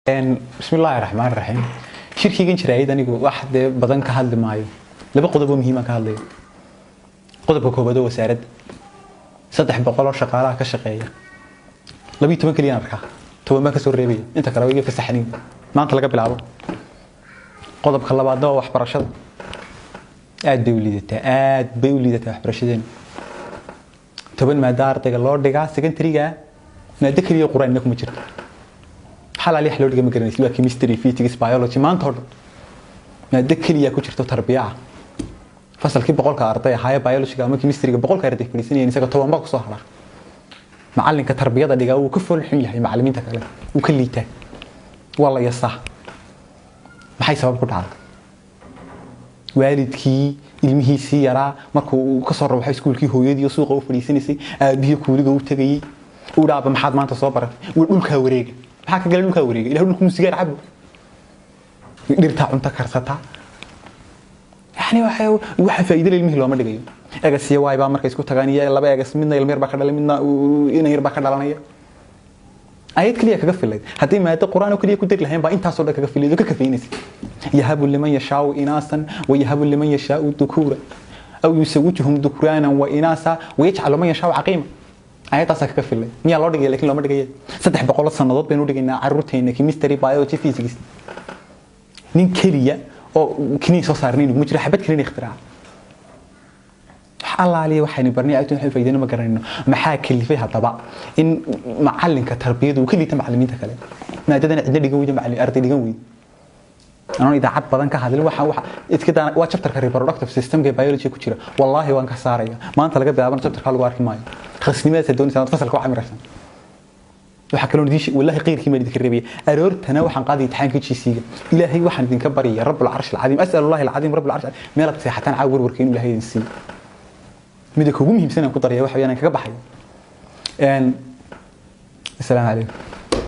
Bismi illaahi raxmaan raxiim. Shirkigan jaraa'id anigu wax dee badan ka hadli maayo. Laba qodob oo muhiim aan ka hadlayo. Qodobka koowaad oo wasaaradda, 300 oo shaqaalaha ka shaqeeya, 12 keliyaan arkaa, 10 baan kasoo reebaya, inta kale waa iga fasaxaniin maanta laga bilaabo. Qodobka labaadna waa waxbarashada. Aad bay u liidataa, aad bay u liidataa waxbarashadeena. 10 maado ardayga loo dhigaa secondary-ga, maado keliya qur-aan kuma jirto. Xalaal wax loo dhiga ma garanaysid. Waa chemistry, physics, biology maanta oo dhan. Maado keliya ku jirto, tarbiya ah. Fasalkii 100-ka arday ahaayee biologyga ama chemistryga 100-ka arday fadhiisanayeen, isaga 10 baa kusoo hadha. Macalinka tarbiyada dhigaa wuu ka fool xun yahay macalimiinta kale, wuu ka liitaa, waa la yasaa. Maxay sabab ku dhacday? Waalidkii ilmihiisii yaraa markuu uu kasoo rabaxo iskuulkii, hooyadii suuqa u fadhiisanaysay, aabihii kuuliga u tegayey, uu dhaaba, "Maxaad maanta soo baratay?" Uu dhulkaa wareega. Maxaa ka galay dhulkaa wareega? Ilah dhulku sigaar cabo, dhirtaa cunto karsataa. Yani waxa faa'iido leh ilmihii looma dhigayo. Egas iyo waay baa markay isku tagaan iyo laba egas, midna ilmo yar baa ka dhalay, midna inan yar baa ka dhalanaya. Ayad kaliya kaga filayd haddii maado quraan oo kaliya ku dari lahayn baa intaasoo dhan kaga filayd oo ka kafeynaysa. Yahabu liman yashaau inaasan wayahabu liman yashaau dukuura aw yusawijuhum dukraanan wa inaasa wayajcalu man yashaau caqiima. Ayadaasaa kaga filay. Miyaa loo dhigaya? Lakin looma dhigaya. 300 sannadood baynu dhigaynaa caruurteena chemistry, biology, physics. Nin keliya oo kiniin soo saarnayn ma jiro, xabad kiniin ikhtiraca. Wax allaaliya waxaynu barnay agtoon waxay faa'iideyna ma garanayno. Maxaa kalifay haddaba in macalinka tarbiyadu uu ka liita macalimiinta kale, maadadana cidna dhigan weyda, macalin arday dhigan weyda? Anoon idaacad badan ka hadlin, waxa iska daa waa chapterka reproductive systemka ee biology ku jira. Wallaahi waan ka saaraya maanta laga bilaabana, chapterka lagu arki maayo. Khasnimadaas doonaysa inaad fasalka u camiraysan. Waxaa kaloo idin wallahi qeyrkii baan idinka reebaya. Aroortana waxaan qaaday imtixaanka GCE-ga. Ilaahay waxaan idinka baryaya, rabbul carsh alcadiim, as'al allahi alcadiim rabbul carsh, meelaad seexataan caaw warwarka inuu Ilaahay idin siiyo. Mida kugu muhiimsan aan ku daraya waxa weeyaan aan kaga baxayo. Assalaamu calaykum.